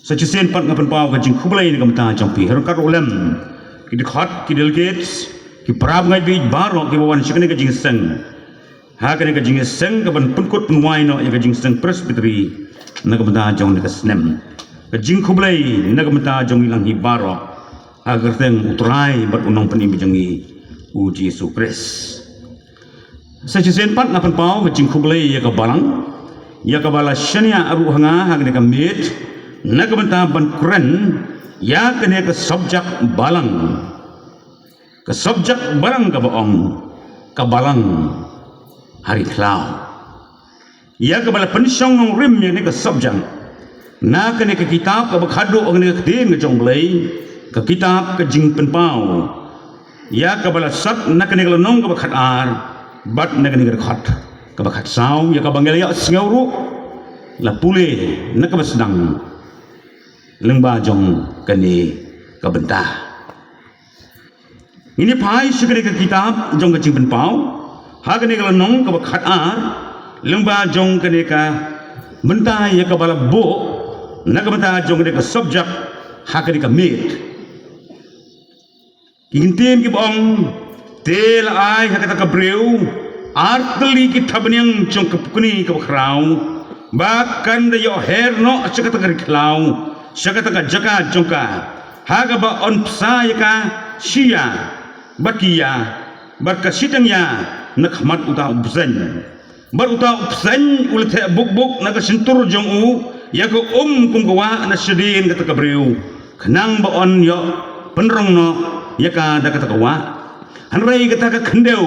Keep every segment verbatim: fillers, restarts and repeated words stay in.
Sa shisien pat nga pynpaw ka jingkhublei na ka bynta jong phi, ha ryngkat ruh lem ki dkhot, ki delegates, ki para bangeit baieit baroh kiba wan sha kane ka jingïaseng. Ha kane ka jingïaseng kaban pynkut pynwai noh ïa ka jingïaseng Presbytery na ka bynta jong kane ka snem. Ka jingkhublei na ka bynta jong ngi lang hi baroh, ha ka kyrteng U Trai bad U Nongpynim jong ngi, U Jisu Khrist. Sa shisien pat nga pynpaw ka jingkhublei ïa ka balang, ïa kaba la shaniah ruh ha nga ha kane ka miet, na ka bynta ban kren ïa kane ka subject balang. Ka subject balang kaba ong, ka balang ha ri khlaw. Ïa kaba la pynshong nongrim ïa kane ka subject na kane ka kitab kaba khadduh ha kane ka ktien ka jong U Blei, ka kitab ka Jingpynpaw. Ïa kaba la sot na kane ka lynnong kaba khatar bad na kane ka dkhot kaba khatsaw, ïa kaba ngi la ïohsngew ruh, la pule na kaba sdang lyngba jong kane ka bynta. Ngin ïa phai sha kane ka kitab jong ka Jingpynpaw, ha kane ka lynnong kaba khatar, lyngba jong kane ka bynta ïa kaba la buh na ka bynta jong kane ka subject ha kane ka miet. Ki kyntien kiba ong, te la ai ha kata ka briew ar tylli ki thapniang jong ka pukni kaba khraw, ba kan da ïoh her noh sha kata ka ri khlaw, sha kata ka jaka jong ka, ha kaba yn bsa ïa ka shi ïa, bad ki ïa, bad ka shiteng ïa na khmat uta u bseiñ. Bad uta u bseiñ u la theh buk buk na ka shyntur jong u ïa ka um kum ka wah na shadien kata ka briew, khnang ba yn ïoh pynrung noh ïa ka da kata ka wah. Hynrei kata ka khyndew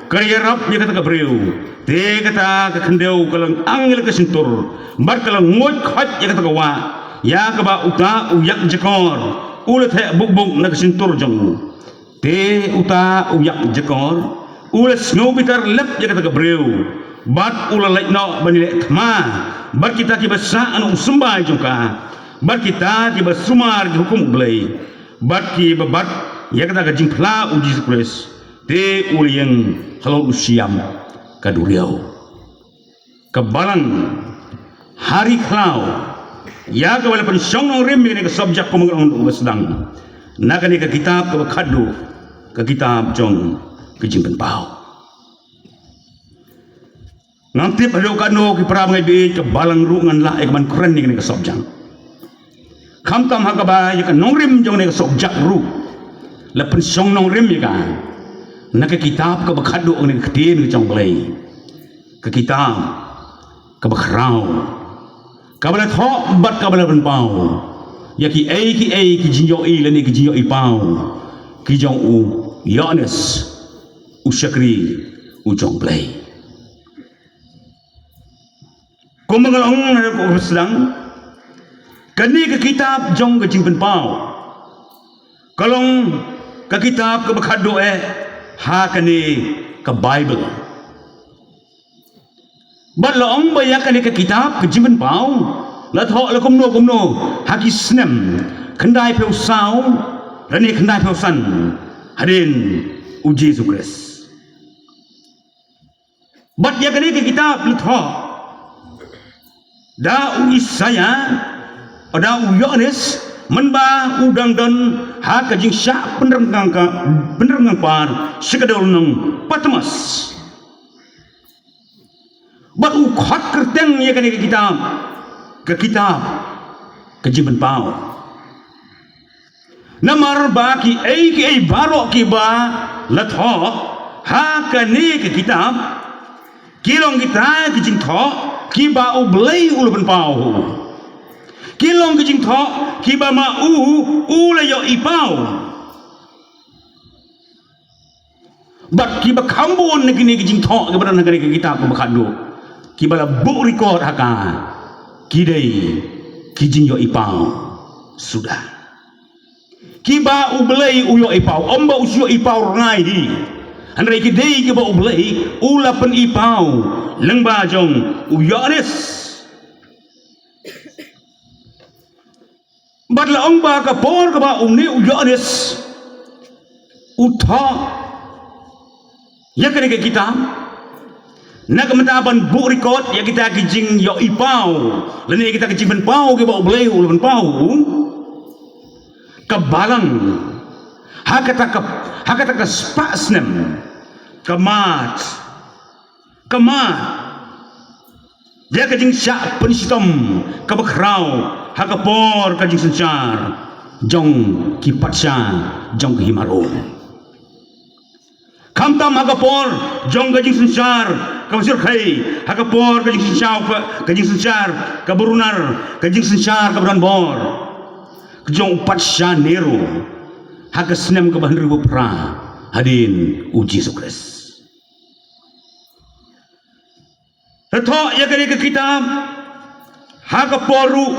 ka ïarap ïa kata ka briew, te kata ka khyndew ka la ang ïa la ka shyntur, bad ka la nguid khoit ïa kata ka wah, ïa kaba uta u ïakjakor u la theh buk buk na ka shyntur jong u. Te uta u ïakjakor u la sngew bitar lep ïa kata ka briew, bad u la leit noh ban ïaleh thma bad kita kiba sah na u symbai jong ka, bad kita kiba sumar ki hukum U Blei, bad kiba bat ïa kata ka jingphla U Jisu Khrist. Te u la ïeng halor u shiam ka duriaw. Ka balang ha ri khlaw, ïa kaba la pynshong nongrim ïa kane ka subject, kum nga la ong kaba sdang, na kane ka kitab kaba khadduh, ka kitab jong ka Jingpynpaw. Ngam tip haduh katno ki para bangeit baieit, ka balang ruh ngan lah ïa ka ban kren ïa kane ka subject. Khamtam ha kaba ïa ka nongrim jong kane ka subject ruh la pynshong nongrim ïa ka na ka kitab kaba khadduh, kane ka ktien ka jong U Blei, ka kitab kaba khraw, kaba la thoh bad kaba la pynpaw ïa kiei kiei ki jingïohi lane ki jingïohi paw ki jong u Ïoannis, u shakri u jong U Blei. Kumba nga la ong ha kaba sdang, kane ka kitab jong ka Jingpynpaw ka long ka kitab kaba khadduh eh ha kane ka Baibl. Bad la ong ba ïa kane ka kitab ka Jingpynpaw la thoh la kumno kumno ha ki snem khyndaiphew saw lane khyndaiphew san hadien u Jisu Khrist. Bad ïa kane ka kitab la thoh da u Isaïah, da u Ïoannis, mynba u dang don ha ka jingshah pynrung kang ka, pynrung kang par sha ka dewlynnong Patmos. Bad u khot kyrteng ïa kane ka kitab, ka kitab ka Jingpynpaw. Namar ba kiei kiei baroh kiba la thoh ha kane ka kitab ki long kita ki jingthoh kiba U Blei u la pynpaw. Ki long ki jingthoh kiba ma u u la ïohi paw. Bad kiba kham bun na kine ki jingthoh kiba don ha kane ka kitab kaba khadduh, kiba la buh record ha ka, ki dei ki jingïohi paw suda. Kiba U Blei u ïohi paw, ym ba u shu ïohi paw rngai hi. Hynrei ki dei kiba U Blei u la pyni paw lyngba jong u Ïoannis. Bad la ong ba ka por kaba une u Ïoannis u thoh ïa kane ka kitab, Na ka mynta ban buh record ïa kita ki jingïohi paw, lane ïa kita ki jingpynpaw kiba U Blei u la pynpaw, ka balang ha kata ka, ha kata ka spah snem ka mad, ka mad ïa ka jingshah pynshitom kaba khraw ha ka por ka jingsynshar jong ki patsha jong ka hima Rom. Khamtam ha ka por jong ka jingsynshar kaba shyrkhei, ha ka por ka jingsynshar ka, ka jingsynshar kaba runar, ka jingsynshar kaba donbor ka jong u patsha Nero, ha ka snem kaba hynriewphew phra hadien U Jisu Khrist. Te thoh ïa kane ka kitab ha ka por ruh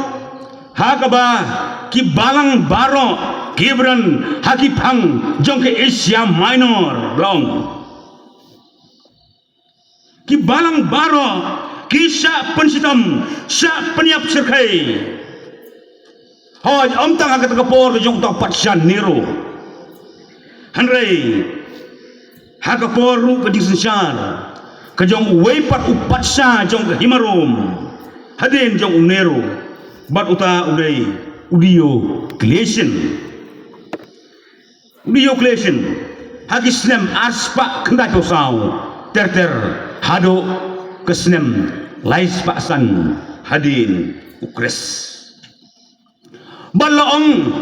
ha kaba ki balang baroh ki ba don ha ki phang jong ka Asia Minor long. Ki balang baroh ki shah pynshitom, shah pynïap shyrkhei. Hooid, ym tang ha kata ka por ka jong uta u patsha Nero, hynrei ha ka por ruh ka jingsynshar ka jong uwei pat u patsha jong ka hima Rom hadien jong u Nero, bad uta u dei u Diocletian. U Diocletian, ha ki snem arspah khyndai phew saw ter ter haduh ka snem laispah san hadien U Khrist. Bad la ong,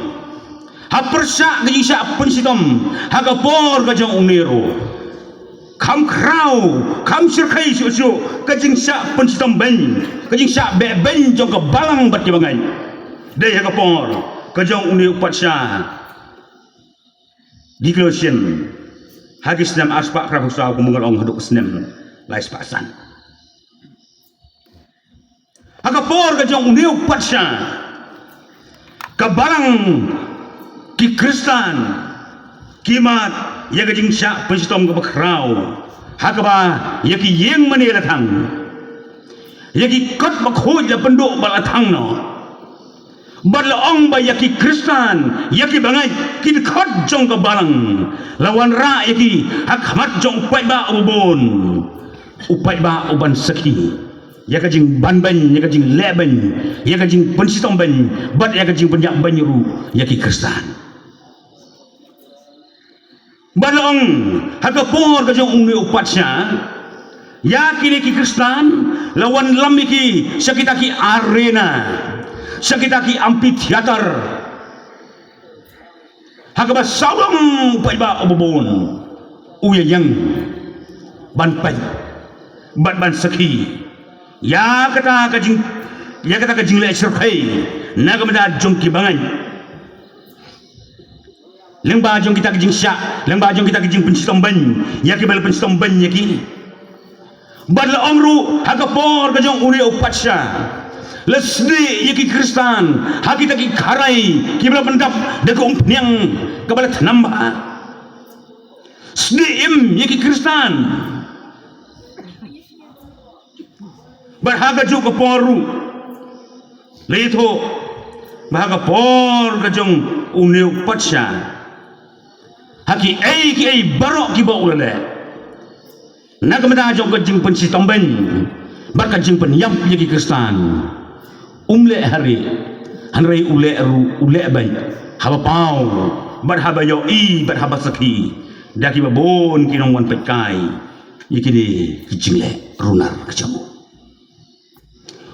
ha pyrshah ka jingshah pynshitom ha ka por ka jong u Nero, kham khraw, kham shyrkhei shuh shuh ka jingshah pynshitom beiñ, ka jingshah beh beiñ jong ka balang bad ki bangeit. Dei ha ka por ka jong une u patsha Diocletian, ha ki snem arspah phra phew saw, kumba nga la ong, haduh ka snem laispah san. Ha ka por ka jong une u patsha, ka balang ki Khristan ki mad ïa ka jingshah pynshitom kaba khraw, ha kaba ïa ki ïing mane la thang, ïa ki kot bakhuid la pynduh bad la thang noh. Bad la ong ba ïa ki Khristan, ïa ki bangeit, ki dkhot jong ka balang, la wanrah ïa ki ha khmat jong u paidbah uba bun, u paidbah uban sakhi ïa ka jingbanbeiñ, ïa ka jingleh beiñ, ïa ka jingpynshitom beiñ, bad ïa ka jingpynïap beiñ ruh ïa ki Khristan. Bad la ong, ha ka por ka jong une u patsha, ïa kine ki Khristan la wanlam ïa ki sha kita ki arena, sha kita ki amphitheater, ha kaba sawdong u paidbah uba bun u ïaïeng ban peit bad ban sakhi ïa kata ka jing, ïa kata ka jingleh shyrkhei na ka bynta jong ki bangeit. Lyngba jong kita ki jingshah, lyngba jong kita ki jingpynshitom beiñ ïa kiba la pynshitom beiñ ïa ki. Bad la ong ruh, ha ka por ka jong une u patsha, la sdieh ïa ki Khristan ha kita ki kharai kiba la pyndap da ka umphniang kaba la thnam bha. Sdieh im ïa ki Khristan. Bad ha kajuh ka por ruh, la ïathuh ba ha ka por ka jong une u patsha, ha kiei kiei baroh kiba u la leh na ka bynta jong ka jingpynshitom beiñ bad ka jingpynïap ïa ki Khristan, um leh harieh, hynrei u leh ruh, u leh beiñ haba paw bad haba ïohi bad haba sakhi da kiba bun ki nongwan peit kai ïa kine ki jingleh runar ka jong u.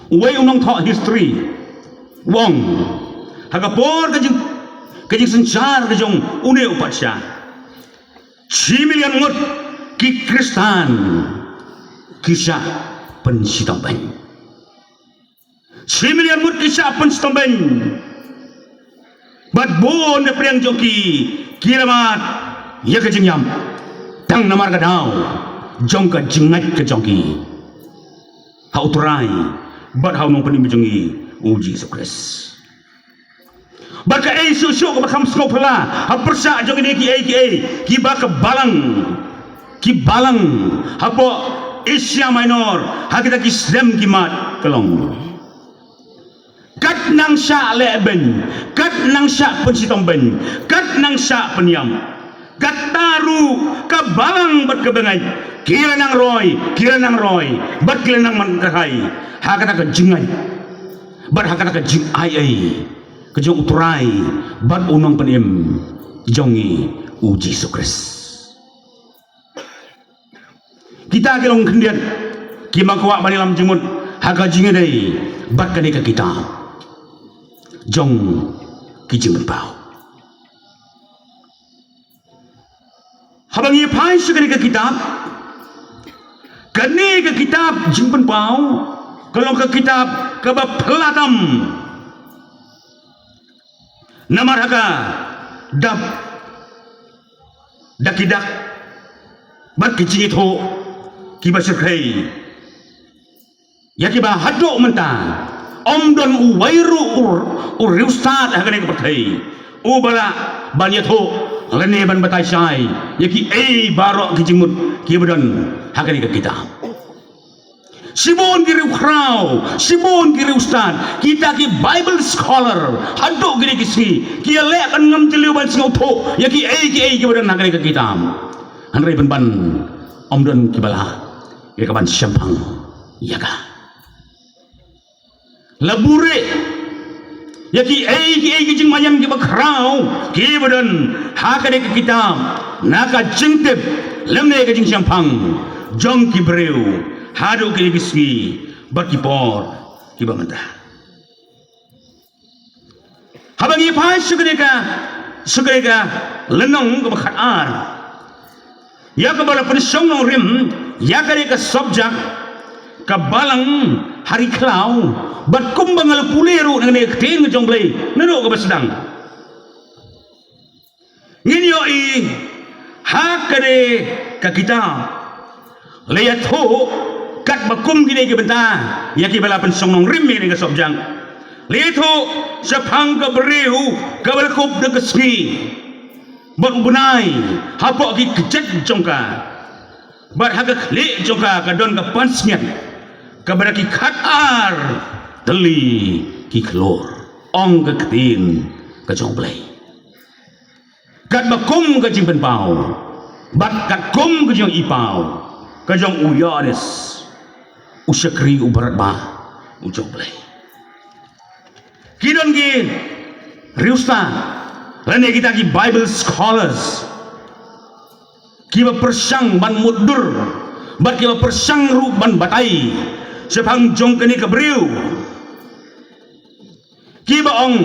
Uwei u nongthoh history u ong, ha ka por ka jing, ka jingsynshar ka jong une u patsha, shi million ngut ki Khristan ki shah pynshitom beiñ. Shi million ngut ki shah pynshitom beiñ. Bad bun na pdeng jong ki, ki la mad ïa ka jingïap tang namar ka daw jong ka jingngeit ka jong ki ha U Trai bad ha U Nongpynim jong ngi, U Jisu Khrist. Bad kaei shuh shuh kaba kham sngewphylla ha pyrshah jong kine kiei kiei kiba ka balang, ki balang hapoh Asia Minor ha kita ki snem ki mad ka long, kat nang shah leh beiñ, kat nang shah pynshitom beiñ, kat nang shah pynïap, kata ruh ka balang bad ka bangeit Ki la nang roi, ki la nang roi, bad ki la nang man ka hai. Ha kata ka jingngeit. Bad ha kata ka jingai ei. Ka jong u Trai, bad u nongpynim jong ngi u Jisu Khrist. Kita ki long khyndiat, ki ma kwah ban ïalam jingmut, ha ka jingïadei, bad kane ka kitab. Jong ki jingpynpaw. Haba ngi phai sha kane ka kitab, kane ka kitab Jingpynpaw, ka long ka kitab kaba phylla tam. Namar ha ka dap da ki dak bad ki jingithuh kiba shyrkhei. Ïa kiba haduh mynta ym don uwei ruh u, u riewstad ha kane ka pyrthei uba lah ban ïathuh lane ban batai shai ïa kiei baroh ki jingmut kiba don ha kane ka kitab. Shibun ki riewkhraw, shibun ki riewstad, kita ki Bible scholar, haduh kine ki sngi ki ïaleh ban ngam jylliew ban sngewthuh ïa kiei kiei kiba don ha kane ka kitab. Hynrei pynban ym don kiba lah ïa ka ban shemphang ïa ka. La buhrieh ïa kiei kiei ki jingmaïan kiba khraw kiba don ha kane ka kitab, na ka jingtip lymne ka jingshemphang jong ki briew haduh kine ki sngi bad ki por kiba mynta. Haba ngi phai sha kane ka, sha kane ka lynnong kaba khatar, ïa kaba la pynshong nongrim ïa kane ka subject, ka Balang ha ri khlaw, bad kumba nga la pule ruh na kane ka ktien ka jong U Blei naduh kaba sdang. Ngin ïohi ha kane ka kitab la ïathuh katba kum kine ki bynta ïa kiba la pynshong nongrim ïa kane ka subject. La ïathuh shaphang ka briew kaba la kup da ka sngi bad u bnai hapoh ki kjat jong ka. Bad ha ka khlieh jong ka ka don ka pansngiat kaba da ki khatar tylli ki khlur, ong ka ktien ka jong U Blei. Katba kum ka jingpynpaw bad katkum ka jingïohi paw ka jong u Ïoannis, u shakri u baratbah u jong U Blei. Ki don ki riewstad lane kita ki Bible scholars kiba pyrshang ban mutdur bad kiba pyrshang ruh ban batai shaphang jong kane ka briew. Kiba ong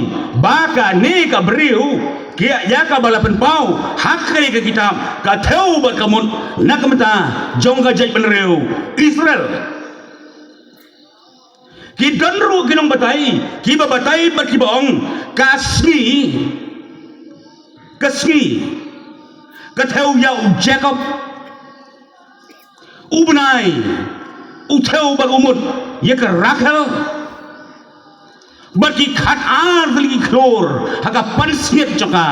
ba kane ka briew, ki ïa kaba la pynpaw ha kane ka kitab, ka thew bad ka mut na ka bynta jong ka jaitbynriew Israel. Ki don ruh ki nongbatai kiba batai bad kiba ong ka sngi, ka sngi ka thew ïa u Jakob, u bnai u thew bad u mut ïa ka Rakhel. Bad ki khatar tylli ki khlur ha ka pansngiat jong ka,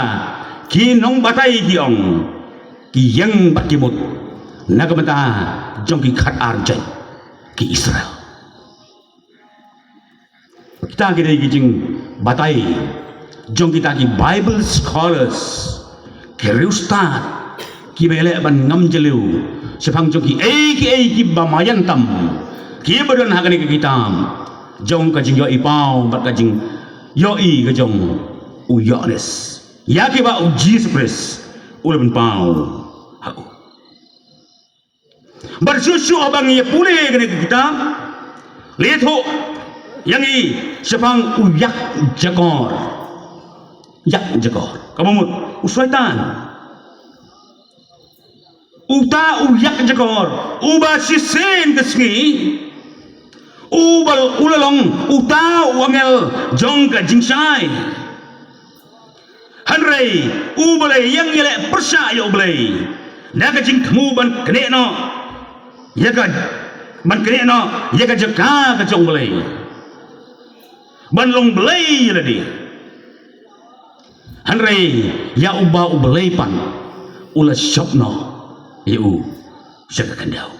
ki nongbatai ki ong ki ïeng bad ki mut na ka bynta jong ki khatar jait ki Israel. Kita ki dei ki jingbatai jong kita ki Bible scholars, ki riewstad kiba ïaleh ban ngam jylliew shaphang jong kiei kiei kiba maïan tam kiba don ha kane ka kitab jong ka jingïohi paw bad ka jingïohi ka jong u Ïoannis ïa kiba u Jisu Khrist u la pynpaw ha u. Bad shuh shuh haba ngi ïa pule kane ka kitab, la ïathuh ïa ngi shaphang u ïakjakor. Ïakjakor kaba mut u Soitan. Uta u ïakjakor uba shisien ka sngi uba u la long uta u angel jong ka jingshai. Hynrei uba la ïeng ïaleh pyrshah ïa U Blei da ka jingthmu ban knieh noh ïa ka, ban knieh noh ïa ka jaka ka jong U Blei, ban long blei ïa lade. Hynrei ïa uba U Blei pat u la shop noh ïa u sha ka khyndew.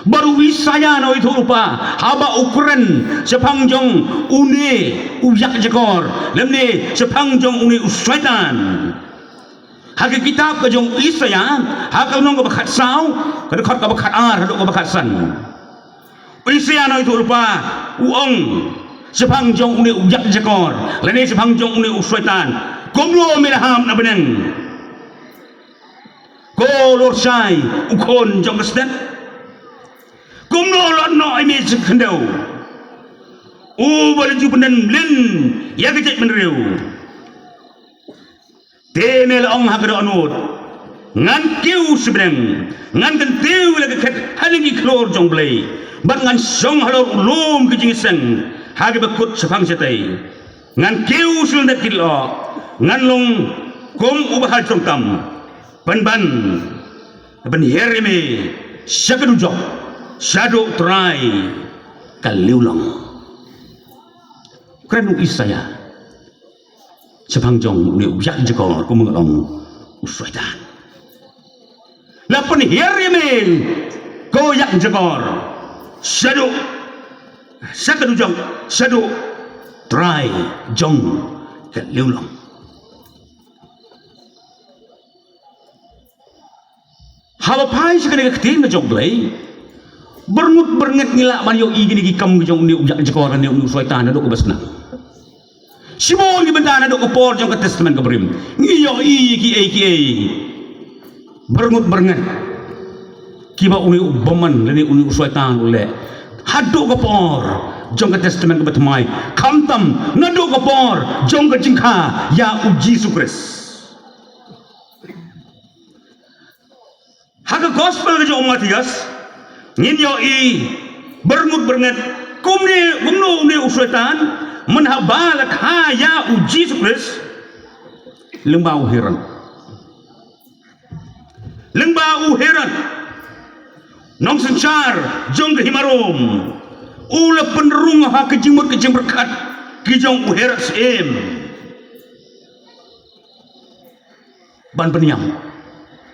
Bad u Isaïah u la ïathuh lypa haba u kren shaphang jong une u ïakjakor lymne shaphang jong une u Soitan. Ha ka kitab ka jong u Isaïah, ha ka lynnong kaba khatsaw, ka dkhot kaba khatar haduh kaba khatsan. U Isaïah u nongïathuhlypa u ong shaphang jong une u ïakjakor lane shaphang jong une u Soitan, kumno me la hap na bneng, ko lorshai, u khun jong ka stet? Kumno lut noh ïa me sha khyndew, uba la ju pyndem lin ïa ka jaitbynriew? Te me la ong ha ka dohnud, ngan kiew sha bneng, ngan kyntiew ïa la ka khet ha ïing ki khlur jong U Blei, bad ngan shong halor u lum ka jingïaseng ha kaba kut shaphang shatei. Ngan kiew sha lyndet ki lyoh, ngan long kum uba ha jrong tam. Pynban, pynhiar ïa me sha ka dujok, shaduh Trai ka liw long. Kren u Isaïah shaphang jong une u ïakjakor, kumba nga ong, u Soitan. La pynhiar ïa me, ko ïakjakor, shaduh, sha ka dujok, shaduh Trai jong ka liw long. Haba phai sha kane ka ktien ka jong U Blei, byrngut byrnget ngi lah ban ïohi kine ki kam ki jong une u ïakjakor, une u Soitan, naduh kaba sdang. Shibun ki bynta naduh ka por jong ka Testament kaba rim, ngi ïohi kiei kiei byrngut byrnget kiba une u bymman lane une u Soitan u leh haduh ka por jong ka Testament kaba thymmai, khamtam naduh ka por jong ka jingkha ïa U Jisu Khrist. Ha ka Gospel ka jong u Mathaios ngin ïohi byrngut byrnget kumne, kumno une u Soitan, mynhaba la kha ïa U Jisu Khrist, lyngba u Herod. Lyngba u Herod, nongsynshar jong ka hima Rom, u la pynrung ha ka jingmut ka jingpyrkhat ki jong u Herod Syiem ban pynïap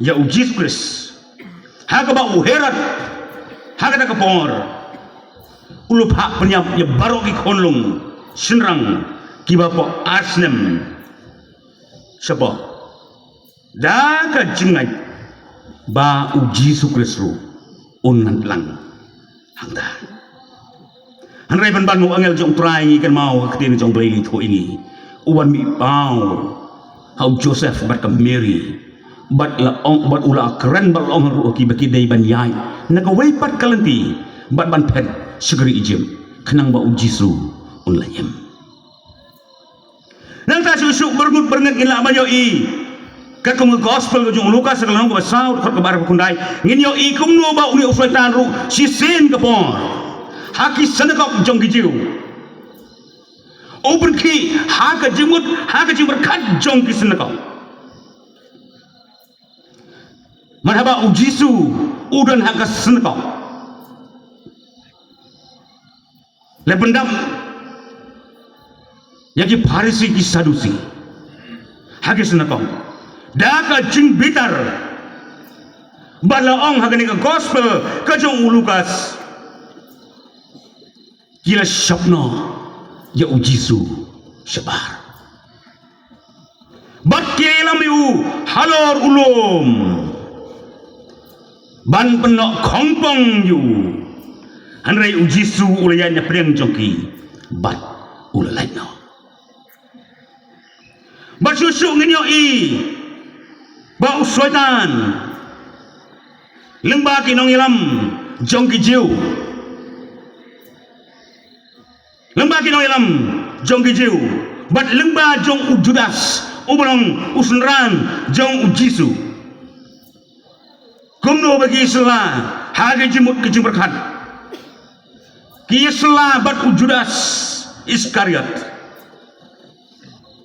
ïa U Jisu Khrist. Ha kaba u Herod, ha kata ka por, u la phah pynïap ïa baroh ki khunlung shynrang kiba hapoh arsnem shapoh, da ka jingngeit ba U Jisu Khrist ruh un nang lang hangta. Hynrei pynban ma u angel jong U Trai, ngi kynmaw ha ka ktien jong U Blei, la ïathuh ïa ngi, u wan mih paw ha u Joseph bad ka Mary, bad la ong, bad u la kren bad la ong ruh ha kiba ki dei ban ïaid na kawei pat ka lynti bad ban phet sha ka ri Ijipt, khnang ba U Jisu un leit im. Nangta shuh shuh byrngut byrnget ngin lah ban ïohi, katkum ka Gospel ka jong u Lukas, ka lynnong kaba saw, dkhot kaba arphew khyndai, ngin ïohi kumno ba une u Soitan ruh shisien ka por, ha ki synagog jong ki Jiw, u pynkhih ha ka jingmut, ha ka jingpyrkhat jong ki synagog. Mynhaba U Jisu u don ha ka synagog, la pyndap ïa ki Pharisi ki Sadusi ha ki synagog da ka jingbitar. Bad la ong ha kane ka Gospel ka jong u Lukas, ki la shop noh ïa U Jisu shabar, bad ki ïalam ïa u halor u lum ban pynnoh khongpong ïa u. Hynrei U Jisu u la ïaid na pdeng jong ki bad u la leit noh. Bad shuh shuh ngin ïohi ba u Soitan, lyngba ki nongïalam jong ki Jiw, lyngba ki nongïalam jong ki Jiw, bad lyngba jong u Judas, uba long u synran jong U Jisu, kumno ba ki ïasylla ha ka jingmut ka jingpyrkhat, ki ïasylla bad u Judas Iskariot.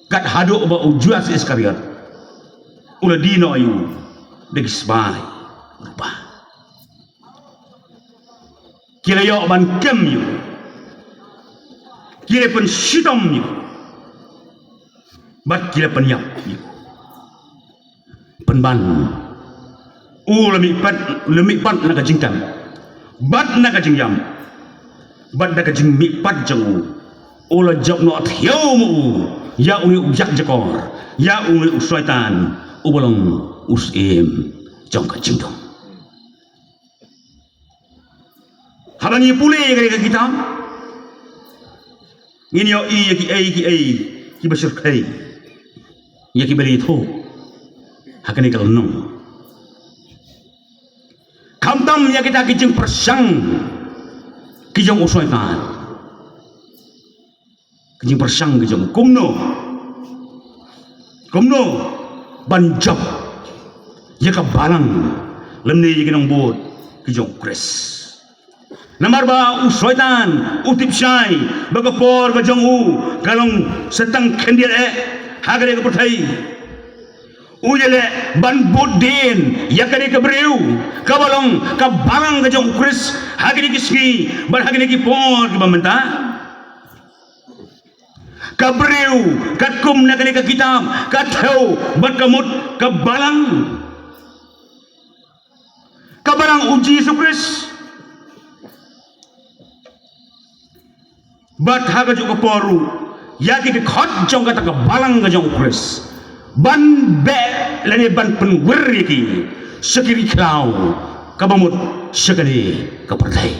Kat haduh ba u Judas Iskariot u la die noh ïa u da ki spah rupa. Ki la ïoh ban kem ïa u, ki la pynshitom ïa u, bad ki la pynïap ïa u. Pynban u la mih pat, la mih pat na ka jingkem, bad na ka jingïap, bad na ka jingmih pat jong u, u la jop noh thiaw ma u ïa une u ïakjakor, ïa une u Soitan, uba long u Syiem jong ka jingdum. Haba ngi pule ïa kane ka kitab, ngin ïohi ïa kiei kiei kiba shyrkhei ïa kiba la ïathuh ha kane ka lynnong. Khamtam ïa kita ki jingpyrshang ki jong u Soitan. Ki jingpyrshang ki jong u, kumno, kumno ban jop ïa ka balang lymne ïa ki nongbud ki jong u Khrist. Namar ba u Soitan u tip shai ba ka por ka jong u ka long sa tang khyndiat eh ha kane ka pyrthei. U ïaleh ban bud dien ïa kane ka briew kaba long ka balang ka jong u Khrist ha kine ki sngi bad ha kine ki por kiba mynta. Ka briew katkum na kane ka kitab ka thew bad ka mut ka balang, ka balang u Jisu Khrist. Bad ha kajuh ka por ruh ïa ki dkhot jong kata ka balang ka jong u Khrist ban beh lane ban pynwir ïa ki sha ki ri khlaw kaba mut sha kane ka pyrthei.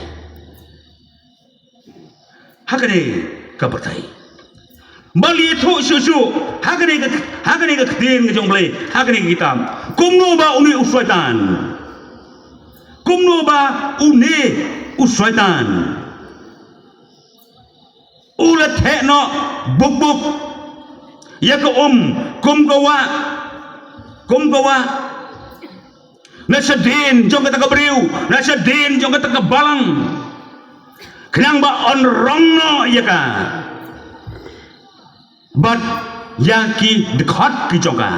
Ha kane ka pyrthei. Ba la ïathuh shuh shuh ha kane ka, ha kane ka ktien ka jong u Blei, ha kane ka kitab. Kumno ba une u Soitan, kumno ba une u Soitan u la theh noh buk buk ïa ka um kum ka wah, kum ka wah. Na shadien jong kata ka briew, na shadien jong kata ka balang, khnang ba un rong noh ïa ka bad ïa ki dkhot ki jong ka.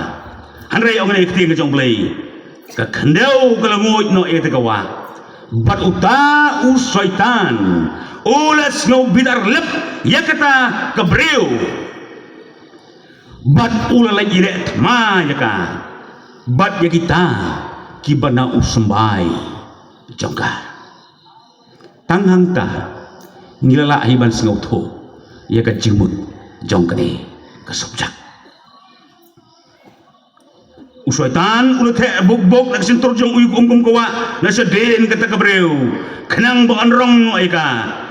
Hynrei ong ïa ka ktien ka jong u Blei, ka khyndew ka la nguid noh ïa kata ka wah. Bad uta u Soitan u la sngew bitar lep ïa kata ka briew. Bad u la leit ïaleh thma ïa ka bad ïa kita kiba na u symbai jong ka. Tang hangta ngi la lah hi ban sngewthuh ïa ka jingmut jong kane ka subject. U Soitan u la theh buk buk na ka shyntur jong u ïa ka um kum ka wah na shadien kata ka briew, khnang ba un rong noh ïa ka.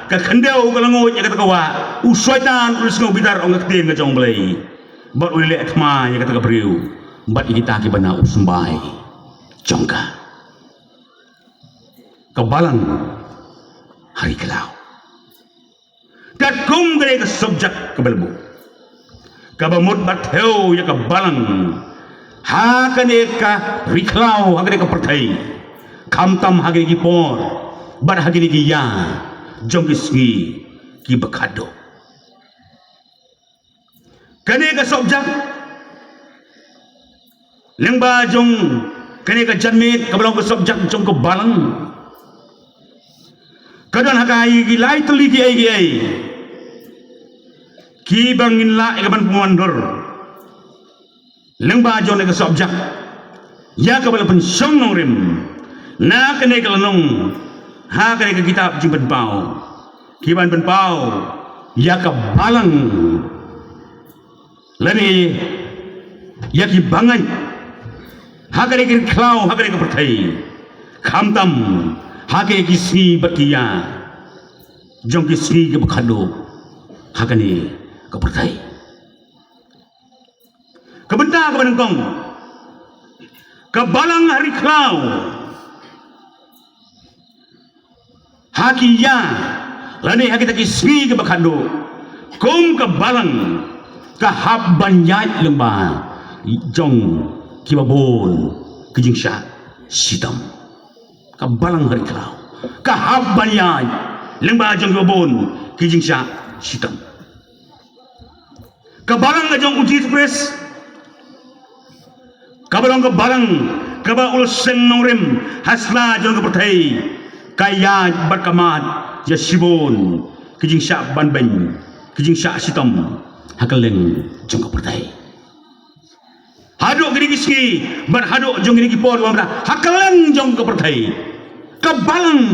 Ka khyndew ka la nguid ïa kata ka wah. U Soitan u la sngew bitar, ong ka ktien ka jong u Blei, bad u la leh thma ïa kata ka briew bad ïa kita kiba na u symbai jong ka. Ka balang ha ri khlaw. Katkum kane ka subject kaba la buh, kaba mut ba thew ïa ka balang ha kane ka ri khlaw, ha kane ka pyrthei, khamtam ha kine ki por bad ha kine ki ïa jong ki sngi kiba khadduh. Kane ka subject lyngba jong kane ka janmiet kaba long ka subject jong ka balang, ka don ha ka ïa ki lai tylli kiei kiei kiba ngin lah ïa ka ban pynwandur lyngba jong kane ka subject ïa kaba la pynshong nongrim na kane ka lynnong ha kane ka kitab Jingpynpaw, kiban pynpaw ïa ka balang lane ïa ki bangeit ha kane ka ri khlaw, ha kane ka pyrthei, khamtam ha kine ki sngi bad ki ïa jong ki sngi kiba khadduh ha kane ka pyrthei. Ka bynta kaba nyngkong, ka balang ha ri khlaw ha ki ïa lane ha kita ki sngi kiba khadduh, kum ka balang ka hap ban ïaid lyngba jong kiba bun ki jingshah shitom. Ka balang ha ri khlaw ka hap ban ïaid lyngba jong kiba bun ki jingshah shitom. Ka balang ka jong u Jisu Khrist, kaba long ka balang kaba u la seng nongrim ha sla jong ka pyrthei, ka ïaid bad ka mad ïa shibun ki jingshah banbeiñ, ki jingshah shitom ha kylleng jong ka pyrthei. Haduh kine ki sngi bad haduh jong kine ki por, ha kylleng jong ka pyrthei, ka balang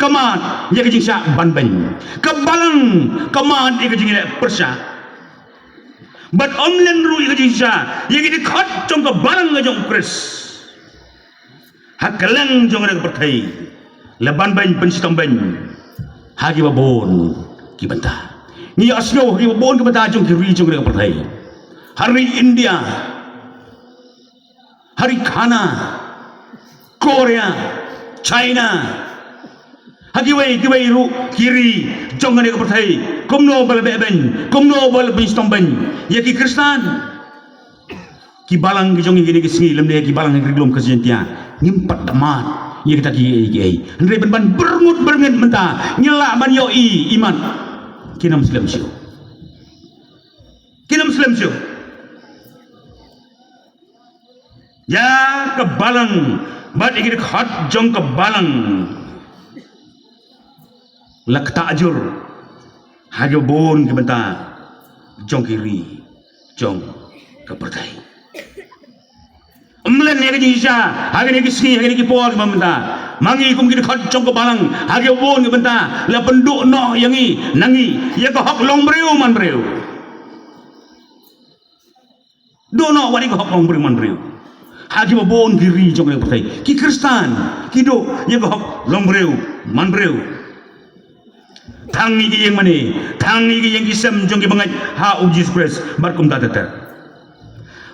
ka mad ïa ka jingshah banbeiñ, ka balang ka mad ïa ka jingïaleh pyrshah. Bad ym len ruh ïa ka jingshisha ïa ki dkhot jong ka balang ka jong u Khrist ha kylleng jong ka pyrthei, la ban beiñ pynshitom beiñ ha kiba bun ki bynta. Ngi ïohsngew ha kiba bun ki bynta jong ki ri jong ka pyrthei, ha ri India, ha ri Ghana, Korea, China, ha kiwei kiwei ruh ki ri jong kane ka pyrthei, kumno ba la beh beiñ, kumno ba la pynshitom beiñ ïa ki Khristan. Ki balang ki jong ngi kine ki sngi, lymne ki balang ki ri lum ka Jaintia, ngim pat da mad ïa kita kiei kiei. Hynrei ban ban byrngut byrngit mynta ngi lah ban ïohi imat. Kin ym slem shuh. Kin ym slem shuh. Ïa ka balang bad ïa ki dkhot jong ka balang la ktah jur ha kiba bun ki bynta jong ki ri jong ka pyrthei. Ym len ïa ka jingshisha ha kine ki sngi, ha kine ki por kiba mynta, ma ngi kum ki dkhot jong ka balang ha kiba bun ki bynta la pynduh noh ïa ngi na ngi ïa ka hok long briew man briew. Duh noh wat ïa ka hok long briew man briew ha kiba bun ki ri jong ka pyrthei. Ki Khristan ki duh ïa ka hok long briew man briew. Tang ïa ki ïing mane, tang ïa ki ïing ki sem jong ki bangeit ha u Jisu Khrist bad kumta ter ter.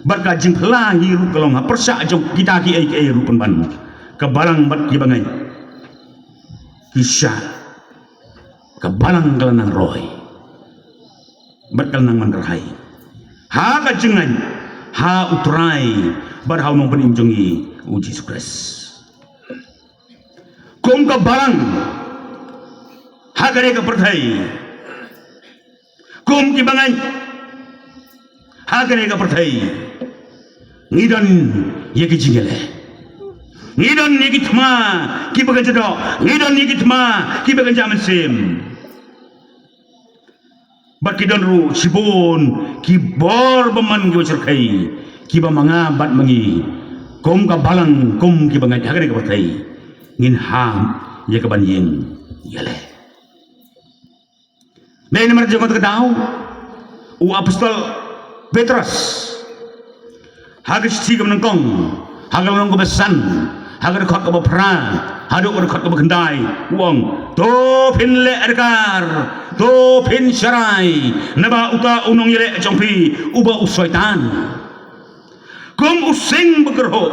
Bad ka jingphla hi ruh ka long ha pyrshah jong kita kiei kiei ruh pynban ka balang bad ki bangeit ki shah. Ka balang ka la nang roi bad ka la nang man kyrhai ha ka jingngeit ha u Trai bad ha u Nongpynim jong ngi u Jisu Khrist. Kum ka balang ha kane ka pyrthei, kum ki bangeit ha kane ka pyrthei, ngi don ïa ki jingïaleh, ngi don ïa ki thma kiba kynja doh, ngi don ïa ki thma kiba kynja mynsiem. Bad ki don ruh shibun ki bor bymman kiba shyrkhei kiba ma nga bad ma ngi kum ka balang, kum ki bangeit ha kane ka pyrthei, ngin ham ïa ka ban ïeng ïaleh. Dei namar jong kata ka daw u apostol Petros ha ka shithi kaba nyngkong, ha ka lynnong kaba san, ha ka dkhot kaba phra haduh ka dkhot kaba khyndai, u ong, "To phin leh adkar, to phin sharai, naba uta u nongïaleh jong phi, uba u Soitan, kum u sing ba kyrhuh,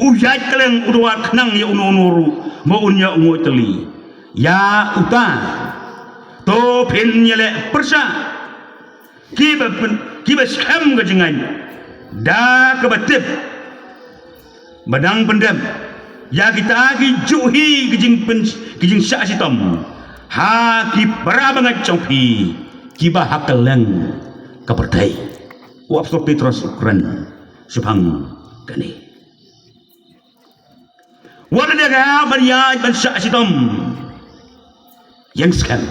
u ïaid kylleng, u dawa khnang ïa uno uno ruh ba un ïoh nguid tylli. Ïa uta to phin ïaleh pyrshah, kiba pyn-, kiba skhem ka jingngeit da kaba tip, ba dang pyndep ïa kita ki juh hi ki jingpyn-, ki jingshah shitom ha ki para bangeit jong phi kiba ha kylleng ka pyrthei." U apostol Petros u kren shaphang kane. Wat lada ka ban ïaid ban shah shitom, ïeng skhem.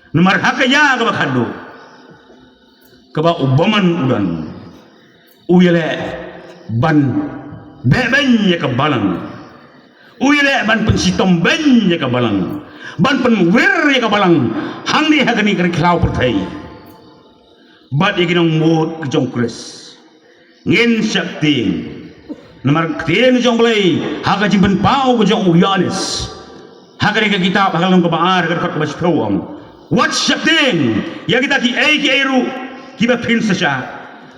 Namar ha ka ïa kaba khadduh kaba u bymman u don, u ïaleh ban beh beiñ ïa ka balang, u ïaleh ban pynshitom beiñ ïa ka balang, ban pynwir ïa ka balang hangne ha kane ka ri khlaw pyrthei. Bad ïa ki nongmut ki jong u Khrist ngin sheptieng. Namar ka ktien jong U Blei ha ka jingpynpaw ka jong u Ïoannis ha kane ka kitab, ha ka lynnong kaba ar, ha ka dkhot kaba shiphew, u ong, wat sheptieng ïa kita kiei kiei ruh kiba phin sa shah.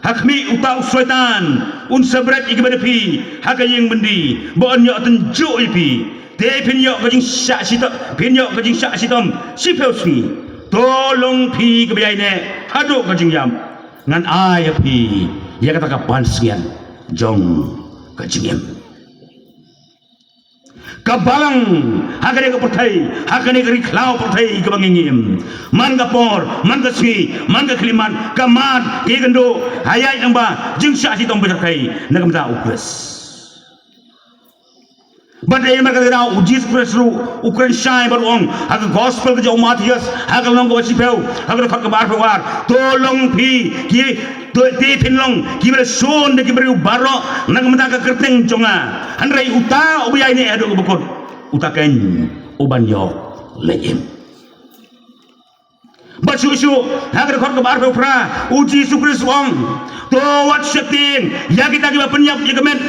Ha khmih, uta u Soitan un sa bret ïa kiba da phi ha ka ïing byndi ba un ïoh tynjuh ïa phi. Te phin ïoh ka jingshah shitom, phin ïoh ka jingshah shitom shiphew sngi. To long phi kiba ïaineh haduh ka jingïap, ngan ai ïa phi ïa kata ka pansngiat jong ka jingim. Ka balang ha kane ka pyrthei, ha kane ka ri khlaw pyrthei kaba ngi im, man ka por, man ka sngi, man ka khyllipmat, ka mad, ka ïakynduh, ha ïaid lyngba jingshah shitom ba shyrkhei na ka bynta u Khrist. Bad dei namar kata ka daw u Jisu Khrist ruh u kren shai bad u ong ha ka gospel ka jong u Mathaios, ha ka lynnong kaba shiphew, ha ka dkhot kaba arphew ar, to long phi ki, to, te phin long kiba la shun da ki briew baroh na ka bynta ka kyrteng jong nga. Hynrei uta uba ïaineh haduh kaba kut, uta keiñ u ban ïoh leit im. Bad shuh shuh ha ka dkhot kaba arphew phra, u Jisu Khrist u ong, to wat sheptieng ïa kita kiba pynïap ïa ka met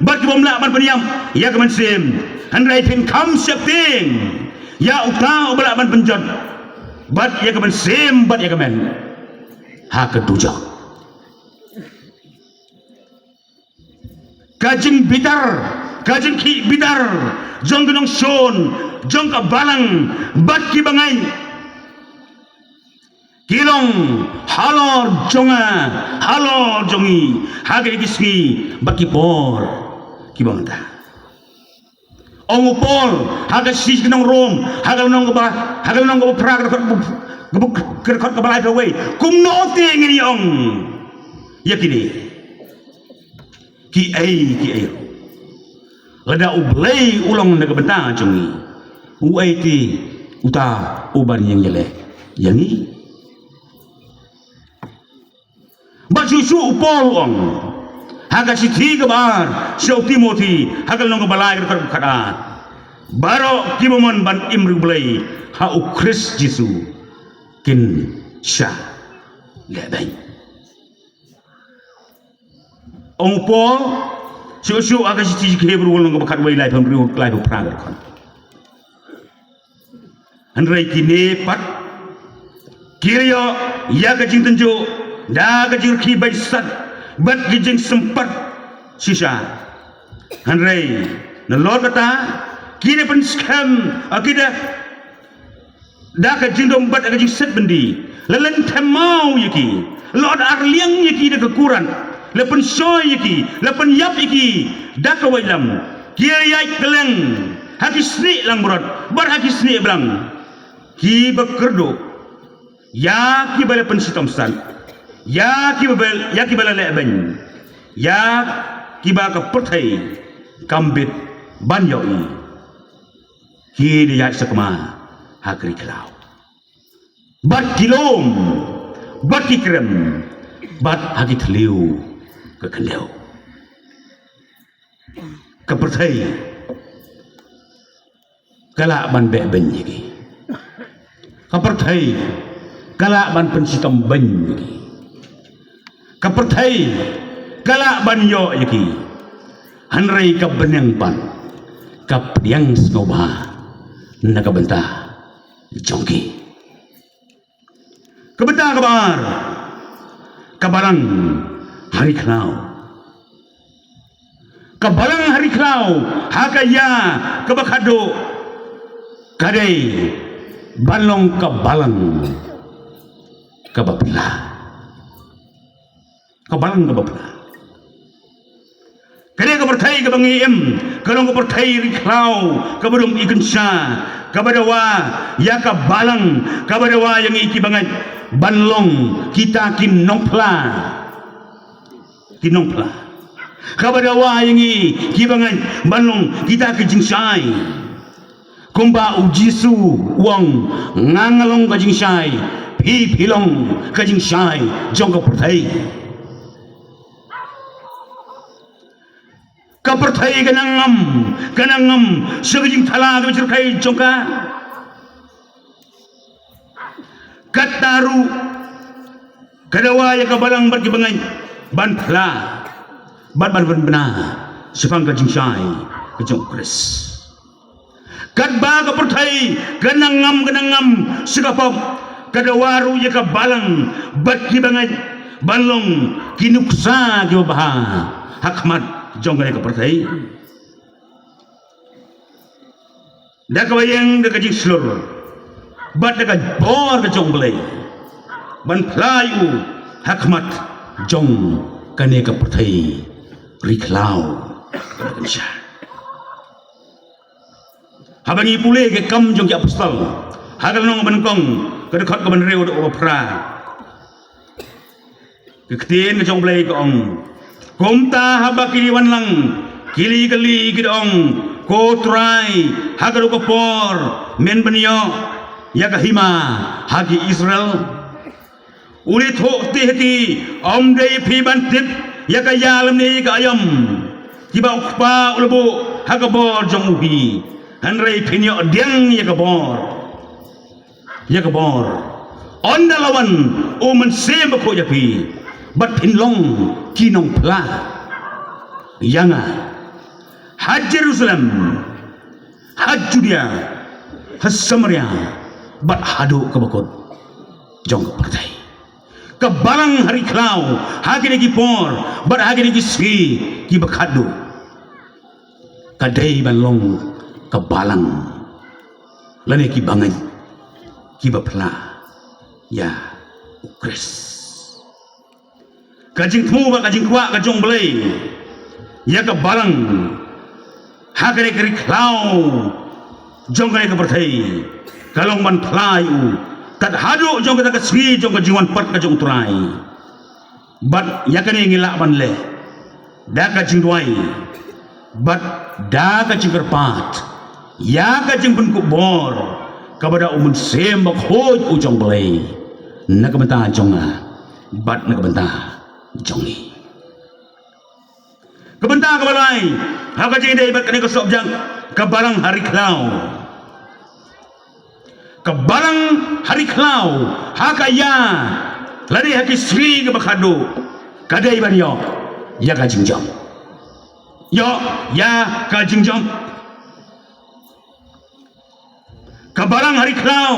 bad kiba ym lah ban pynïap ïa ka mynsiem. Hynrei phin kham sheptieng ïa uta uba lah ban pynjot bad ïa ka mynsiem bad ïa ka met ha ka dujok. Ka jingbitar, ka jingkhih bitar jong ki nongshun jong ka balang bad ki bangeit ki long halor jong nga, halor jong ngi ha kine ki sngi bad ki por kiba mynta. Ong u Paul ha ka shithi sha ki nong Rom, ha ka lynnong kaba, ha ka lynnong kaba phra, ka dkhot, ka dkhot kaba laiphew wei, kumno te ngin ïa ong ïa kine kiei kiei ruh? Lada U Blei u long na ka bynta jong ngi, uei te uta uban ïeng ïaleh ïa ngi? Bad shuh shuh u Paul u ong ha ka shithi kaba ar sha u Timothi, ha ka lynnong kaba lai, ka dkhot kaba khatar, baroh kiba mon ban im ri U Blei ha u Khrist Jisu kin shah lehbeiñ. Ong u Paul shuh shuh ha ka shithi sha ki Hebru, lynnong kaba khatwei, laiphew hynriew, laiphew phra, ka dkhot. Hynrei kine pat ki la ïoh ïa ka jingtynjuh da ka jingrkhie beiñ sat bad ka jingsympat shisha. Hynrei nalor kata, ki da pynskhem, a, ki da, da ka jingdum bad ka jingset byndi, la lynthem maw ïa ki, la ot arliang ïa ki da ka kurat, la pynshoi ïa ki, la pynïap ïa ki da ka waitlam. Ki ïaid kylleng ha ki snieh langbrot bad ha ki snieh blang, kiba kyrduh ïa kiba la pynshitom sat, ïa kiba bel, ïa kiba la lehbeiñ, ïa kiba ka pyrthei kam bit ban ïohi. Ki da ïaid sakma ha ki ri khlaw bad ki lum bad ki krem bad ha ki thliew ka khyndew. Ka pyrthei ka lah ban beh beiñ ïa ki. Ka pyrthei ka lah ban pynshitom beiñ ïa ki. Ka pyrthei ka lah ban ïoh ïa ki. Hynrei ka bneng pat ka pdiang sngewbha na ka bynta jong ki. Ka bynta kaba ar, ka balang ha ri khlaw. Ka balang ha ri khlaw, ha ka ïa kaba khadduh, ka dei ban long ka balang kaba pla. Ka balang kaba pla. Ka dei ka pyrthei kaba ngi im, ka long ka pyrthei ri khlaw, kaba dum i kynsha, kaba dawa ïa ka balang, kaba dawa ïa ngi ki bangeit ban long kita ki nongphla. Ki nongphla. Kaba dawa ïa ngi ki bangeit ban long kita ki jingshai. Kumba u Jisu u ong, nga nga long ka jingshai, phi phi long ka jingshai jong ka pyrthei. Ka pyrthei ka nang ngam, ka nang ngam sha ka jingthala kaba jyrkhei jong ka. Kata ruh ka dawa ïa ka balang bad ki bangeit ban phla bad ban pynbna shaphang ka jingshai ka jong u Khrist. Katba ka pyrthei ka nang ngam, ka nang ngam sha ka pop, ka dawa ruh ïa ka balang bad ki bangeit ban long ki nuksa kiba bha ha khmat jong kane ka pyrthei. Da kaba ïeng da ka jingshlur bad da ka bor ka jong U Blei ban phla ïa u ha khmat jong kane ka pyrthei ri khlaw kaba kynsha. Haba ngi pule ki Kam jong ki Apostol, ha ka lynnong ba nyngkong, ka dkhot kaba hynriew haduh kaba phra, ka ktien ka jong U Blei ka ong, kumta haba ki wan lang, ki la ïakylli, ki da ong, ko Trai, ha kano ka por men pynïoh ïa ka hima ha ki Israel? U la ïathuh te ha ki, ym dei phi ban tip ïa ka ïa lymne ka aïom kiba u Kpa u la buh ha ka bor jong u hi, hynrei phin ïoh pdiang ïa ka bor, ïa ka bor Ynda la wan u Mynsiem Bakhuid ha phi, bad phin long ki nongphla ïa nga ha Jerusalem, ha Judia, ha Samaria, bad haduh kaba kut jong ka pyrthei. Ka balang ha ri khlaw ha kine ki por bad ha kine ki sngi kiba khatduh, ka dei ban long ka balang lane ki bangeit kiba phla ïa U Khrist. Ka jingthmu bad ka jingkwah ka jong U Blei ïa ka balang ha kane ka ri khlaw jong kane ka pyrthei ka long ban phla ïa u kat haduh jong kata ka sngi jong ka jingwan pat ka jong U Trai. Bad ïa kane ngi lah ban leh da ka jingduwai bad da ka jingkyrpad ïa ka jingpynkup bor kaba da U Mynsiem Bakhuid u jong U Blei na ka bynta jong nga bad na ka bynta jong ngi. Ka bynta kaba lai ha ka jingïadei bad kane ka subject, ka balang ha ri khlaw. Ka balang ha ri khlaw ha ka ïa lane ha ki sngi kaba khatduh ka dei ban ïoh ïa ka jingjop. Ïoh ïa ka jingjop. Ka balang ha ri khlaw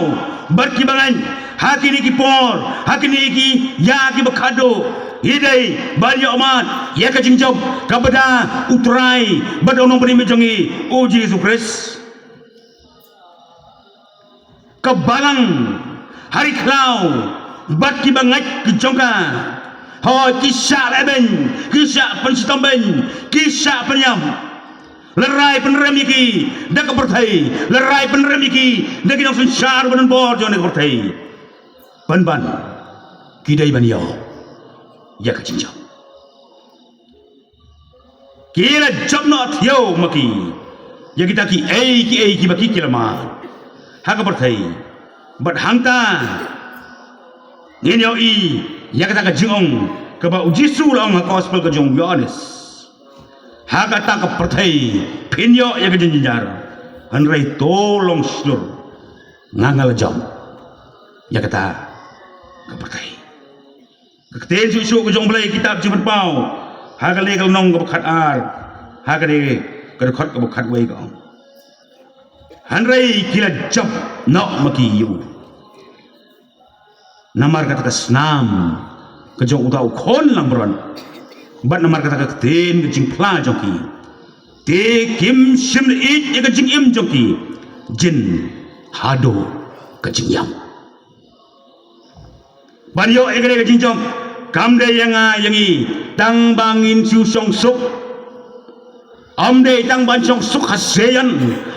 bad ki bangeit ha kine ki por, ha kine ki ïa kiba khatduh, ïadei bad ïoh mad ïa ka jingjop kaba da U Trai bad U Nongpynim jong ngi U Jisu Khrist. Ka balang ha ri khlaw bad ki bangeit ki jong ka, hooid, ki shah lehbeiñ, ki shah pynshitom beiñ, ki shah pynïap. La rai pynrem ïa ki da ka pyrthei, la rai pynrem ïa ki da ki nongsynshar ba don bor jong ka pyrthei. Pynban ki dei ban ïoh ïa ka jingjop. Ki la jop noh thiaw ma ki ïa kita kiei kiei kiba ki ki la mad ha ka pyrthei. Bad hangta ngin ïohi ïa kata ka jingong kaba U Jisu u la ong ha ka gospel ka jong u Ïoannis. Ha kata ka pyrthei phin ïoh ïa ka jingjynjar, hynrei to long shlur, nga nga la jop ïa kata ka pyrthei. Ka ktien shuh shuh ka jong U Blei, kitab Jingpynpaw, ha ka le ka lynnong kaba khatar, ha ka le ka dkhot kaba khatwei ka ong: Hynrei ki la jop noh ma ki ïa u namar kata ka snam ka jong uta u khun langbrot, bad namar kata ka ktien ka jingphla jong ki. Te kim shym la ïeit ïa ka jingim jong ki jin haduh ka jingïap. Ban ïoh ïa kane ka jingjop kam dei ïa nga ïa ngi tang ba ngin shu shong suk. Ym dei tang ban shong suk ha Zion,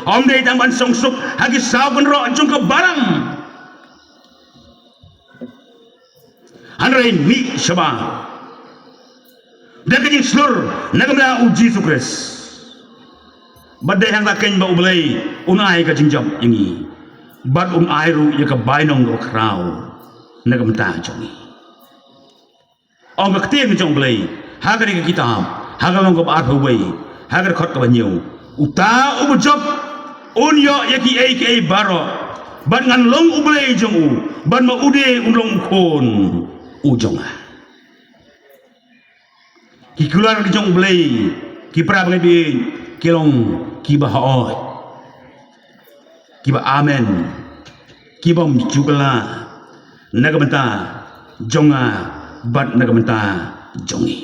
ym dei tang ban shong suk ha ki saw kynroh jong ka balang. Hynrei mih shabar da ka jingshlur na ka bynta U Jisu Khrist. Bad dei hangta keiñ ba U Blei un ai ka jingjop ïa ngi, bad un ai ruh ïa ka bainong kaba khraw na ka bynta jong ngi. Ong ka ktien ka jong U Blei ha kane ka kitab, ha ka lynnong kaba arphew wei, ha ka dkhot kaba hynñiew: Uta uba jop un ïoh ïa kiei kiei baroh, bad ngan long U Blei jong u, bad ma u de un long u khun u jong nga. Ki kular ki jong U Blei, ki para bangeit, ki long kiba hooid, kiba amen, kibym ju kylla na ka bynta jong nga bad na ka bynta jong ngi.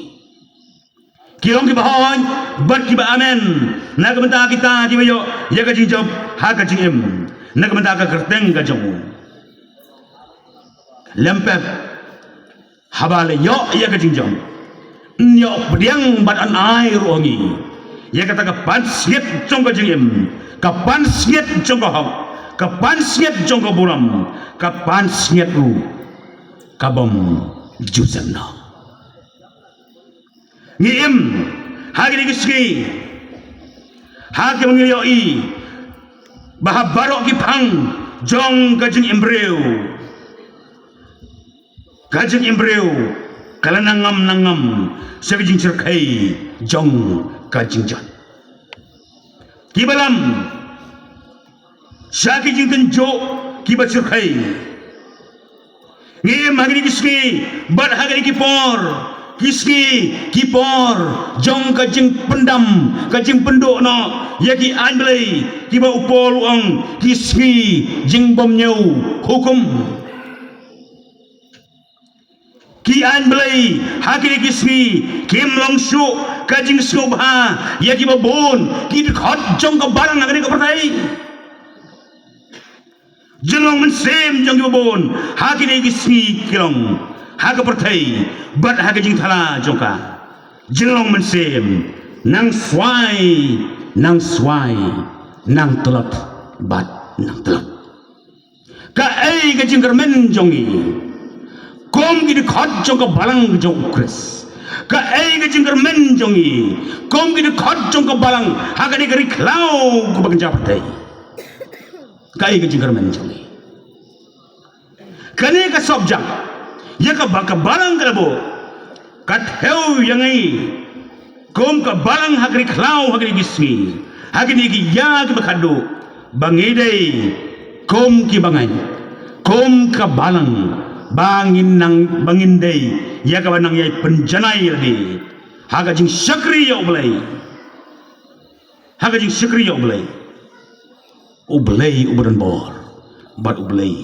Ki long kiba hooid bad kiba amen na ka bynta kita kiba ïoh ïa ka jingjop ha ka jingim na ka bynta ka kyrteng ka jong u. Lem pep, haba la ïoh ïa ka jingjop, yn ïoh pdiang bad yn ai ruh ha ngi ïa kata ka pansngiat jong ka jingim, ka pansngiat jong ka hok, ka pansngiat jong ka burom, ka pansngiat ruh kabym ju sem noh. Ngi im ha kine ki sngi ha kaba ngi ïohi ba ha baroh ki phang jong ka jingim briew, ka jingim briew ka la nangam nangam sha ka jingshyrkhei jong ka jingjot. Kiba lam sha ki jingtynjuh kiba shyrkhei. Ngi im ha kine ki sngi bad ha kine ki por, ki sngi ki por jong ka jingpyndam, ka jingpynduh noh ïa ki aiñ Blei kiba u Paul u ong ki sngi jingbymñiew hukum. Ki aiñ Blei ha kine ki sngi kim long shuh ka jingsngewbha ïa kiba bun ki dkhot jong ka balang ha kane ka pyrthei. Jinglong mynsiem jong kiba bun ha kine ki sngi ki long ha ka pyrthei bad ha ka jingthala jong ka. Jinglong mynsiem, nang swai, nang swai, nang tlot bad nang tlot. Kaei ka jingkyrmen jong ngi kum ki dkhot jong ka balang jong u Khrist? Kaei ka jingkyrmen jong ngi kum ki dkhot jong ka balang ha kane ka ri khlaw kaba kynja pyrthei? Kaei ka jingkyrmen jong ngi? Kane ka sop jang ïa kaba ka balang ka la buh ka thew ïa ngi kum ka balang ha ka ri khlaw ha kine ki sngi, ha kine ki ïa kiba khatduh, ba ngi dei kum kiba ngeit, kum ka balang, ba ngin nang, ba ngin dei ïa kaba nang ïai pynjanai lade ha ka jingshakri ïa U Blei. Ha ka jingshakri ïa U Blei. U Blei uba don bor bad U Blei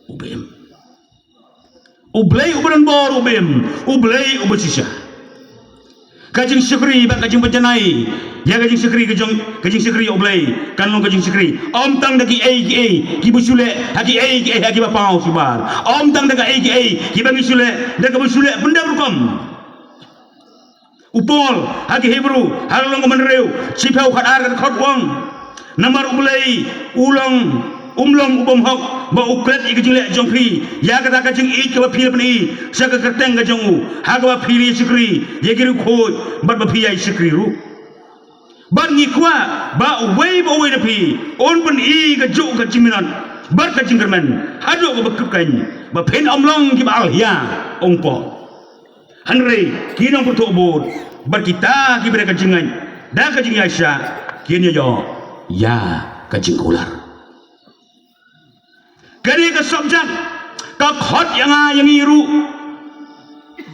uba im. U Blei uba don bor uba im, U Blei uba shisha. Ka jingshakri bad ka jingpynjanai ïa ka jingshakri ka jong, ka jingshakri ïa U Blei kan long ka jingshakri ym tang da kiei kiei kiba shu leh, ha kiei kiei ha kiba paw shu bar, ym tang da kaei kaei kiba ngi shu leh, da kaba shu leh pyndep rukom. U Paul ha ki Hebru, ha ka lynnong kaba hynriew, shiphew khatar ka dkhot u ong: Namar U Blei u long, um long u bymhok ba u klet ïa ka jingleh jong phi ïa kata ka jingïeit kaba phi la pyni sha ka kyrteng ka jong u, ha kaba phi la ïa shakri ïa ki riewkhuid bad ba phi ïa shakri ruh. Bad ngi kwah ba uwei pa uwei na phi un pyni kajuh ka jingminot bad ka jingkyrmen haduh kaba kypkeiñ, ba phin ym long kiba alhia, ong Paul. Hynrei ki nongpyrthuh bud bad kita kiba da ka jingngeit da ka jingïaishah kin ïa ïoh ïa ka jingkular. Kane ka sop jang ka khot ïa nga ïa ngi ruh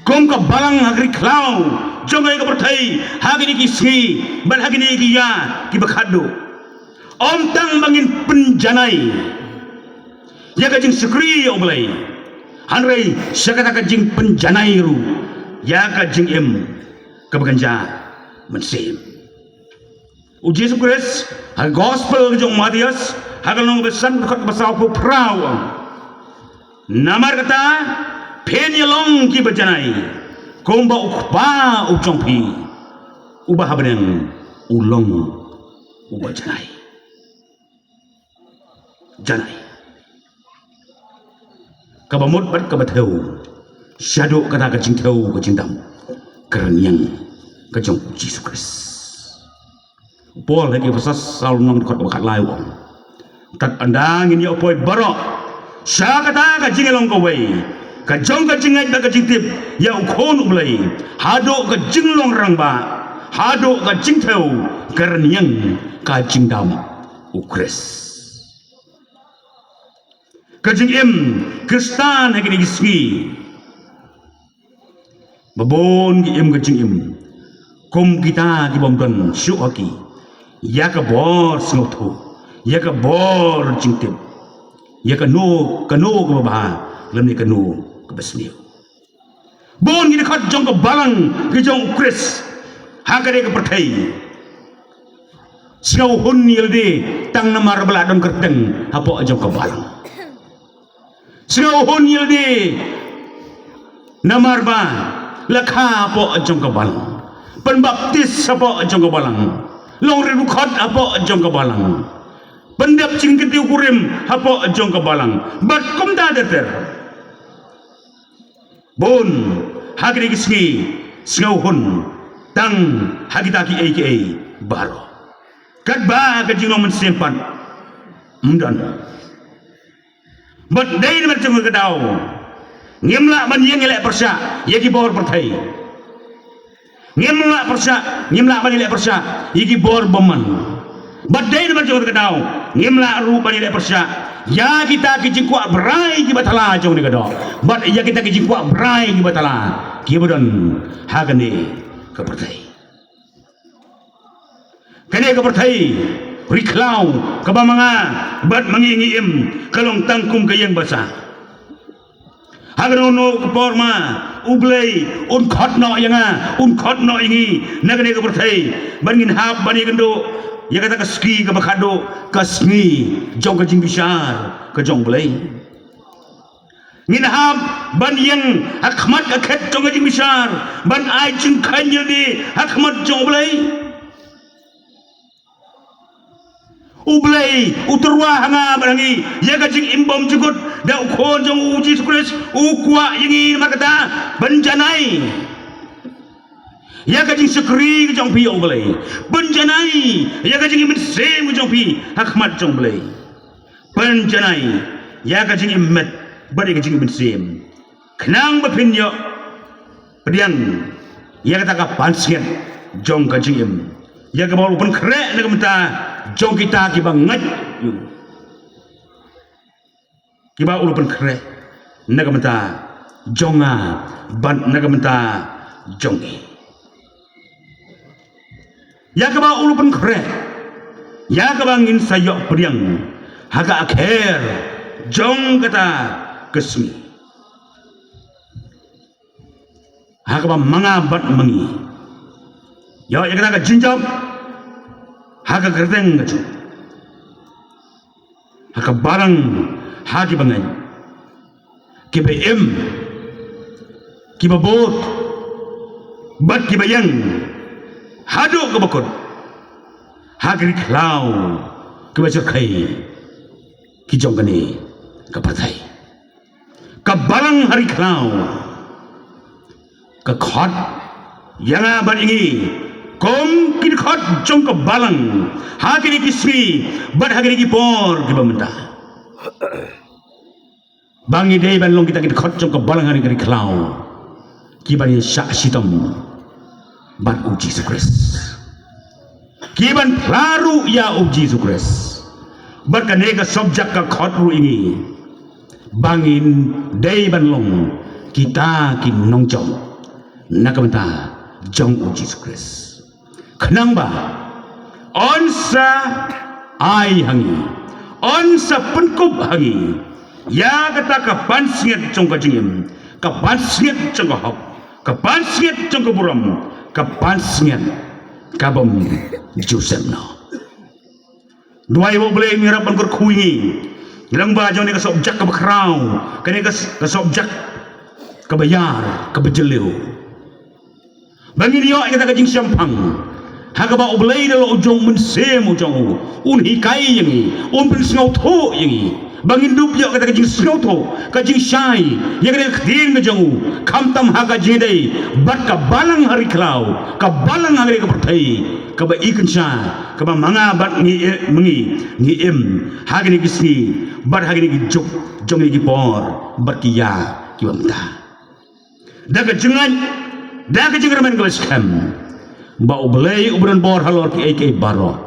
kum ka balang ha ka ri khlaw jong ka pyrthei ha kine ki sngi bad ha kine ki ïa kiba khatduh. Ym tang ba ngin pynjanai ïa ka jingshakri ïa U Blei, hynrei sha kata ka jingpynjanai ruh ïa ka jingim kaba kynja mynsiem. U Jisu Khrist ha ka gospel ka jong u Mathaios ha ka lynnong kaba san, dkhot kaba sawphew phra u ong: Namar kata phin ïa long kiba janai kumba U Kpa u jong phi uba ha bneng u long uba janai. Janai. Kaba mut bad kaba thew shaduh kata ka jingthew ka jingdam ka rynïeng ka jong u Jisu Khrist. U Paul ha ki Ephesos saw lynnong, dkhot kaba khatlai u ong: Tat ynda ngin ïoh poi baroh sha kata ka jingïalong kawei ka jong ka jingngeit bad ka jingtip ïa U Khun U Blei, haduh ka jinglong rangbah, haduh ka jingthew ka rynïeng ka jingdam U Khrist. Ka jingim Khristan ha kine ki sngi, ba bun ki im ka jingim kum kita ki bym don shuh ha ki ïa ka bor sngewthuh, ïa ka bor jingtip, ïa kano kano kaba bha lymne kano kaba sniew. Bun ki dkhot jong ka balang ki jong U Khrist ha kane ka pyrthei. Sngewhun ïa lade tang namar ba la don kyrteng hapoh jong ka balang. Sngewhun ïa lade namar ba la kha hapoh jong ka balang, pynbaptis hapoh jong ka balang, long riewdkhot hapoh jong ka balang, pyndep jingkyntiew kurim hapoh jong ka balang, bad kumta ter ter. Bun ha kine ki sngi sngewhun tang ha kita kiei kiei baroh. Katba ka jinglong mynsiem pat ym don. Bad dei namar jong ka daw ngim lah ban ïeng ïaleh pyrshah ïa ki bor pyrthei. Ngim lah pyrshah, ngim lah ban ïaleh pyrshah ïa ki bor bymman. Bad dei namar jong ka daw ngim lah ruh ban ïaleh pyrshah ïa kita ki jingkwah brai kiba thala jong kane ka doh, bad ïa kita ki jingkwah brai kiba thala kiba don ha kane ka pyrthei. Kane ka pyrthei ri khlaw kaba ma nga bad ma ngi ngi im, ka long tang kum ka ïing ba sah. Ha kano kano ka por ma U Blei un khot noh ïa nga, un khot noh ïa ngi na kane ka pyrthei, ban ngin hap ban ïakynduh ïa kata ka sngi kaba khatduh, ka sngi jong ka jingbishar ka jong U Blei. Ngin hap ban ïeng ha khmat ka khet jong ka jingbishar, ban ai jingkheiñ ïalade ha khmat jong U Blei. U Blei u tyrwa ha nga bad ha ngi ïa ka jingim bymjukut, da u Khun jong u Jisu Khrist u kwah ïa ngi namar kata ban janai ïa ka jingshakri ka jong phi ïa U Blei, ban janai ïa ka jingim mynsiem ka jong phi ha khmat jong U Blei. Pynjanai ïa ka jingim met bad ïa ka jingim mynsiem, khnang ba phin ïoh pdiang ïa kata ka pansngiat jong ka jingim, ïa kaba u la pynkhreh na ka bynta jong kita kiba ngeit ïa u, kiba u la pynkhreh na ka bynta jong nga bad na ka bynta jong ngi. Ïa kaba u la pynkhreh, ïa kaba ngin sa ïoh pdiang ha ka akher jong kata ka sngi, ha kaba ma nga bad ma ngi ïoh ïa kata ka jingjop ha ka kyrteng ka jong, ha ka balang ha kiba ngeit, kiba im, kiba bud bad kiba ïeng haduh kaba kut ha ki ri khlaw kiba shyrkhei ki jong kane ka pyrthei. Ka balang ha ri khlaw ka khot ïa nga bad ïa ngi kum ki dkhot jong ka balang ha kine ki sngi bad ha kine ki por kiba mynta. Ba ngi dei ban long kita ki dkhot jong ka balang ha kane ka ri khlaw, ki ban ïashah shitom bad U Jisu Khrist, ki ban phla ruh ïa U Jisu Khrist. Bad kane ka subject ka khot ruh ïa ngi ba ngin dei ban long kita ki nongjop na ka bynta jong U Jisu Khrist. Khnang ba un sa ai ha ngi, un sa pynkup ha ngi ïa kata ka pansngiat jong ka jingim, ka pansngiat jong ka hok, ka pansngiat jong ka burom, ka pansngiat ka bym ju sem noh. Duwai ba U Blei un ïarap ban kyrkhu ïa ngi lyngba jong kane ka subject kaba khraw, kane ka, ka subject kaba ïar, kaba jylliew, ba ngin ïoh ïa kata ka jingshemphang ha kaba U Blei da la u jong u Mynsiem u jong u un hikai ïa ngi, un pynsngewthuh ïa ngi, ba ngin dup ïoh kata ka jingsngewthuh, ka jingshai ïa kata ka ktien ka jong u, khamtam ha ka jingïadei bad ka balang ha ri khlaw, ka balang ha kane ka pyrthei kaba i kynshah, kaba ma nga bad ngi, ma ngi ngi im ha kine ki sngi bad ha kine ki juk jong kine ki por bad ki ïa kiba mynta. Da ka jingngeit, da ka jingkyrmen kaba skhem ba U Blei uba don bor halor kiei kiei baroh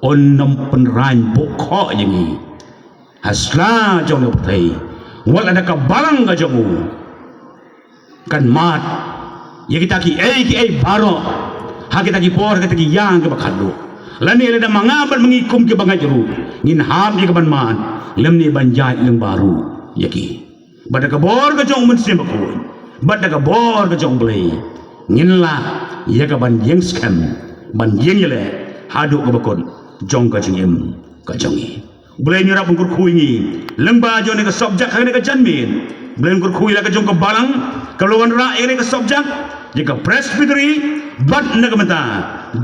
un ym pynraiñ buh khoh ïa ngi ha sla jong ka pyrthei, wat la da ka balang ka jong u kan mad ïa kita kiei kiei baroh ha kita ki por, ha kita ki ïing kiba khatduh. Lane lada ma nga bad ma ngi kum kiba ngeit ruh ngin hap ïa ka ban mad lymne ban ïaid lyngba ruh ïa ki. Bad da ka bor ka jong u Mynsiem Bakhuid bad da ka bor ka jong U Blei ngin lah ïa ka ban ïeng skhem, ban ïeng ïaleh haduh kaba kut jong ka jingim ka jong ngi. U Blei un ïarap ban kyrkhu ïa ngi lyngba jong kane ka subject ha kane ka janmiet. U Blei un kyrkhu ïa la ka jong ka balang kaba la wanrah ïa kane ka subject, ïa ka Presbytery bad na ka bynta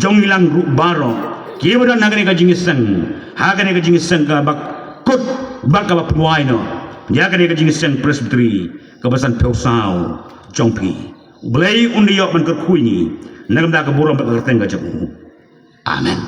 jong ngi lang ruh baroh kiba don ha kane ka jingïaseng, ha kane ka jingïaseng kaba kut bad kaba pynwai noh ïa kane ka jingïaseng Presbytery kaba sanphew saw jong phi. U Blei un da ïoh ban kyrkhu ïa ngi na ka bynta ka burom bad ka kyrteng ka jong u. Amen.